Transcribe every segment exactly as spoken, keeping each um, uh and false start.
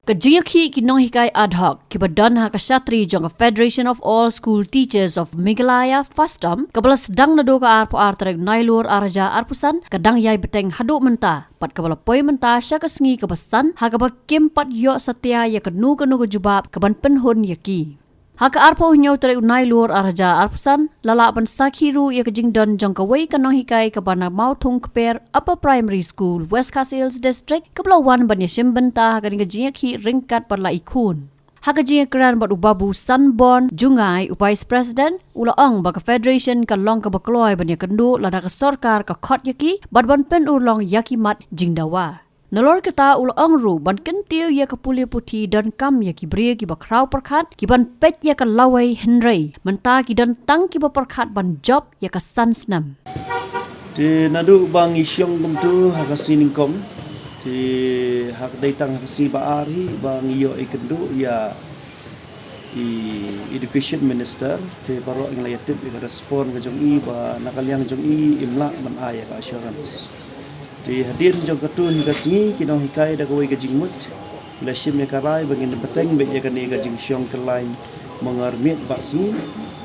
Ka jingïakhih ki nonghikai ad hoc kiba don ha ka shatri jong ka Federation of All School Teachers of Meghalaya, FASTOM, kaba la sdang naduh ka arphew ar tarik Nailur ar hajar arphew san ka dang ïai bteng haduh mynta, bad kaba la poi mynta sha ka sngi kaba san, ha kaba kim pat ïoh satia ïa kano kano ka jubab kaban pynhun ïa ki. Ha ka arphew hynñiew tarik Nailur ar hajar arphew san, la lah ban sakhi ruh ïa ka jingdon jong kawei ka nonghikai kaba na Mawthung Kper Upper Primary School, West Khasi Hills District, kaba la wan ban ïashim bynta ha kane ka jingïakhih ryngkat bad la i khun. Ha ka jingïakren bad u Babu Sanborn Jngai, u Vice President, u la ong ba ka Federation ka long kaba kloi ban ïakynduh lada ka sorkar ka khot ïa ki, bad ban pynurlong ïa ki mat jingdawa. Nalor kata u la ong ruh ban kyntiew ïa ka pule puthi donkam ïa ki briew kiba khraw pyrkhat, kiban peit ïa ka lawei, hynrei mynta ki don tang kiba pyrkhat ban jop ïa ka san snem. Te naduh ba ngi shong kumtu ha ka sngi nyngkong, te ha ka dei tang ha ka sngi ba ar hi ba ngi ïoh ïakynduh ïa i Education Minister, te baroh ngi la ïatip ïa ka respond ka jong i ba na ka liang jong i im lah ban ai ïa ka assurance. Te hadien jong katto hi ka sngi ki nonghikai da kawei ka jingmut la shim ïa ka rai ba ngin bteng beit ïa kane ka jingshong kyllain mangar miet ba sngi.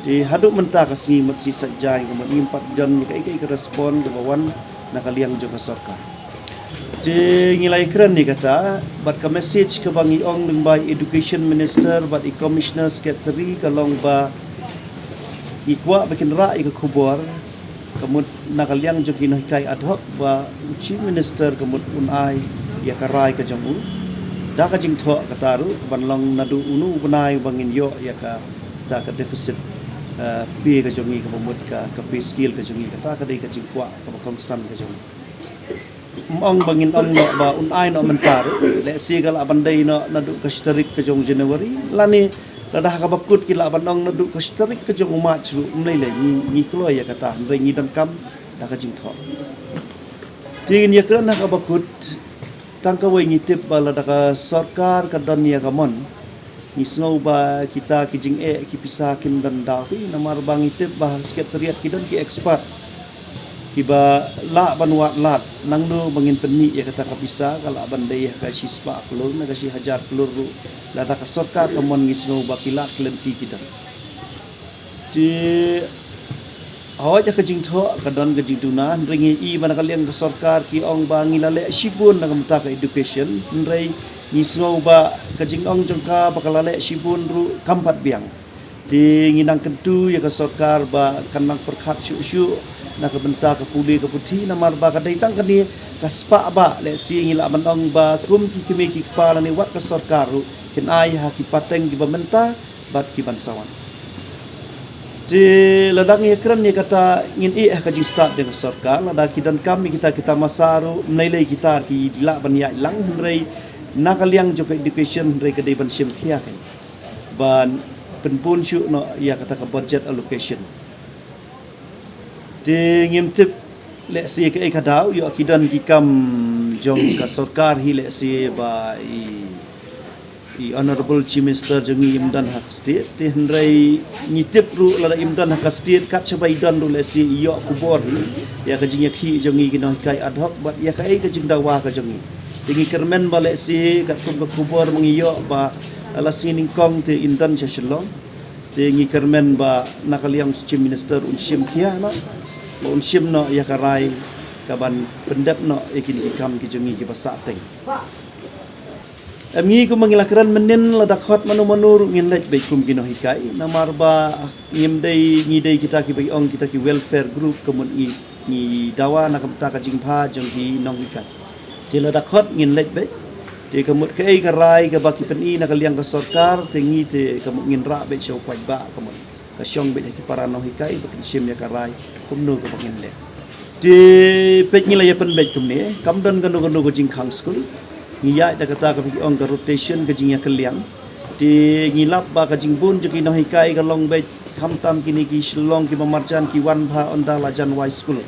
Te haduh mynta ka sngi mut sngi Saitjaiñ ka mut ngim pat don ïa kaei kaei ka respond kaba wan na ka liang jong ka sorkar. Te ngi la ïakren ïa kata, bad ka message kaba ngi ong lyngba i Education Minister bad i Commissioner Secretary ka long ba ngi kwah ba kin rah ïa ka khubor, ka mut na ka liang jong ki nonghikai ad hoc ba u Chief Minister ka mut un ai ïa ka rai ka jong u. Da ka jingthoh kata ruh, ban long naduh uno u bnai ba ngin ïoh ïa kata ka deficit, eh, pay ka jong ngi kaba mut ka, ka pay scale ka jong ngi, kata ka dei ka jingkwah kaba kongsan ka jong ngi. Ym ong ba ngin ong noh ba un ai noh mynta ruh. Lehse ka lah ban dei noh naduh ka shi tarik ka jong January. Lane lada ha kaba kut ki lah ban ong naduh ka shi tarik ka jong u March ruh. Ym lei lei ngi, ngi kloi ïa kata. Hynrei ngi donkam da ka jingthoh. Te ngin ïakren ha kaba kut. Tang kawei ngi tip ba lada ka sorkar ka don ïa ka mon, ngi sngew ba kita ki jingeh ki pisa kim don daw phi, namar ba ngi tip ba ha Secretariat ki don ki expert kiba lah ban wad lad nangno ba ngin pynmih ïa kata ka pisa, ka lah ban dei ha ka shi spah klur ne ka shi hajar klur ruh, lada ka sorkar ka mon ngi sngew ba ki lad ki lynti ki don. Te hooid, ha ka jingthoh ka don ka jingduna, hynrei ngi i ba na ka liang ka sorkar ki ong ba ngi la leh shibun na ka bynta ka education, hynrei ngi sngew ba ka jingong jong ka ba ka la leh shibun ruh kam pat biang. Te ngi nang kyntu ïa ka sorkar ba kan nang pyrkhat shuh shuh na ka bynta ka pule ka puthi, namar ba ka dei tang kane ka spah ba lehse ngi lah ban ong ba kum ki kmie ki kpa lane wat ka sorkar ruh kin ai ha ki pateng kiba mynta bad ki ban sa wan. Te lada ngi ïakren ïa kata, ngin ïeh ha ka jingstad jong ka sorkar, lada ki donkam ïa kita ki tamasa ruh, ym lei lei kita ki lah ban ïaid lang, hynrei na ka liang jong ka education hynrei ka dei ban shim khia kein ban pynbun shuh noh ïa kata ka budget allocation. Te ngim tip lehse kaei ka daw, ïoh ki don ki kam jong ka sorkar hi lehse ba i, i Honorable Chief Minister jong ngi im don ha ka state. Te hynrei ngi tip ruh lada im don ha ka state, kat shaba i don ruh lehse i ïoh khubor hi ïa ka jingïakhih jong ngi ki nonghikai ad hoc bad ïa kaei ka jingdawa ka jong ngi. Te ngi kyrmen ba lehse katkum ka khubor ba ngi ïoh ba la sngi nyngkong te in don sha Shillong. Te ngi kyrmen ba na ka liang Chief Minister un shim khia noh, ba un shim noh ïa ka rai ka ban pyndep noh ïa kine ki kam ki jong ngi kiba sah teng. Em, ngi kumba ngi la kren mynnin, lada khot mano mano ruh ngin leit beit kum ki nonghikai, namar ba ngim dei, ngi dei kita kiba ong kita ki welfare group, ka mut ngi ngi dawa na ka bynta ka jingbha jong ki nonghikai. Te lada khot ngin leit beit. Te ka mut kaei ka rai kaba ki pyni na ka liang ka sorkar, te ngi te ka mut ngin rah beit sha u paidbah, ka mut ka shong beit ha ki para nonghikai ba kin shim ïa ka rai kumno kaba ngin leh. Te peit, ngi la ïa pynbeit kumne, kam don kano kano ka jingkhang skul. Ngi ïaid da kata kaba ki ong ka rotation, ka jingïakylliang. Te ngi lap ba ka jingbun jong ki nonghikai ka long beit, khamtam kine ki Shillong kiba marjan ki wan bha ynda la jan wai skul.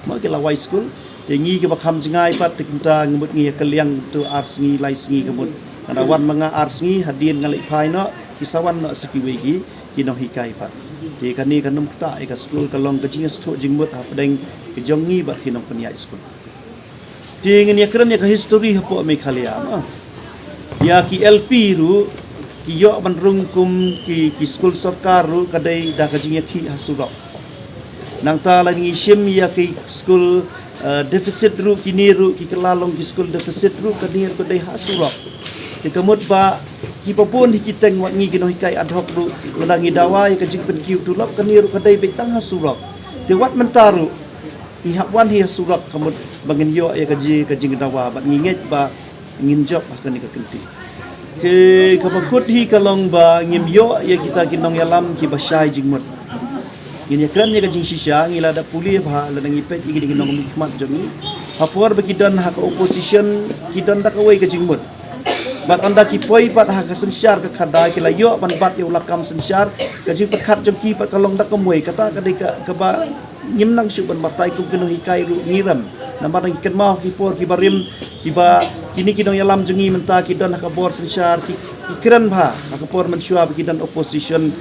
Ma ki la wai skul, te ngi kiba kham jngai pat te kumta ngi mut ngi ïakylliang tu ar sngi lai sngi ka mut. Nga da wan ma nga ar sngi, hadien nga leit phai noh, ki sa wan noh sa kiwei ki, ki nonghikai pat. Te kane kan ym ktah ïa ka skul, ka long ka jingïasngewthuh jingmut hapdeng ka jong ngi bad ki nongpynïaid skul. Te ngin ïakren ïa ka history hapoh Meghalaya, ma. Ïa ki L P ruh, ki ïoh ban rung kum ki, ki skul sorkar ruh ka dei da ka jingïakhih ha surok. Nangta la ngi shim ïa ki skul, eh, deficit ruh, kine ruh ki kylla long ki skul deficit ruh, kane ruh ka dei ha surok. Te ka mut ba kiba bun hi ki teng wat ngi ki nonghikai ad hoc ruh, lada ngi dawa ïa ka jingpynkiew tulop, kane ruh ka dei beit tang ha surok. Te wat mynta ruh ngi hap wan hi ha surok, ka mut ba ngin ïoh ïa ka ji, ka jingdawa, bad ngi ngeit ba ngin jop ha kane ka kynti. Te kaba kut hi ka long ba ngim ïoh ïa kita ki nongïalam kiba shai jingmut. Ngin ïakren ïa ka jingshisha, ngi la da pule bha, lada ngi peit ïa kine ki nongmihkhmat jong ngi, ha por ba ki don ha ka opposition, ki don da kawei ka jingmut. Bad ynda ki poi pat ha ka synshar ka khadar, ki la ïoh ban bat ïa u lakam synshar, ka jingpyrkhat jong ki pat ka long da kumwei, kata ka dei ka, kaba ngim nang shuh ban batai kum ki nonghikai ruh ngi rem. Namar ngi kynmaw ki por kiba rim, kiba kine ki nongïalam jong ngi mynta ki don ha ka bor synshar, ki, ki kren bha ha ka por mynshuwa ba ki don opposition,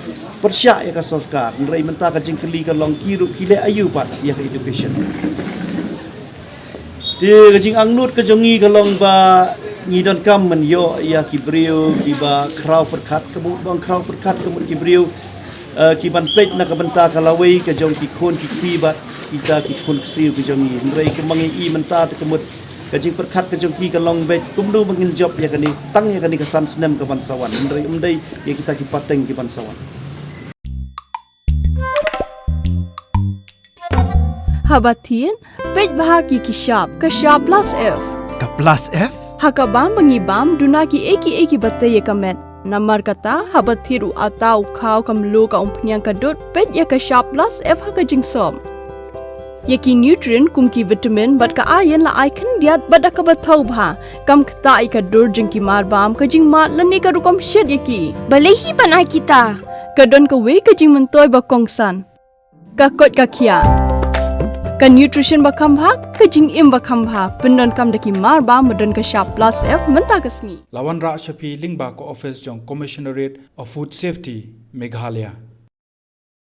pyrshah ïa ka sorkar. Hynrei mynta ka jingkylli ka long, ki ruh ki leh aïu pat ïa ka education. Te ka jingangnud ka jong ngi ka long ba ngi donkam ban ïoh ïa ki briew kiba khraw pyrkhat, ka mut ba khraw pyrkhat, ka mut ki briew, eh, ki ban peit na ka bynta ka lawei ka jong ki khun ki kti bad kita ki khun ksiew ki jong ngi. Hynrei kumba ngi i mynta te, ka mut ka jingpyrkhat ka jong ki ka long beit kumno ba ngin jop ïa kane, tang ïa kane ka san snem ka ban sa wan, hynrei ym dei ïa kita ki pateng ki ban sa wan. Haba thied, peit bha ki ki shap, ka shap plus F. Ka plus F? Ha ka bam ba ngi bam, duna kiei kiei kiba tei ïa ka met. Namar kata, haba thied u atta, u khaw, ka mluh, ka umphniang, ka dud, peit ïa ka shap plus F ha ka jingsop. Ïa ki nutrient kum ki vitamin bad ka iron la ai khyndiat bad da kaba thaw bha, kam ktah ïa ka dur jong ki mar bam, ka jingmad lane ka rukom shet ïa ki. Balei hi ban ai kita? Ka don kawei ka jingmyntoi ba kongsan. Ka koit ka khiah. Ka nutrition ba kham bha, ka jingim ba kham bha, pyndonkam da ki mar bam ba don ka shap plus F mynta ka sngi. La wanrah sha phi lyngba ka office jong Commissionerate of Food Safety, Meghalaya.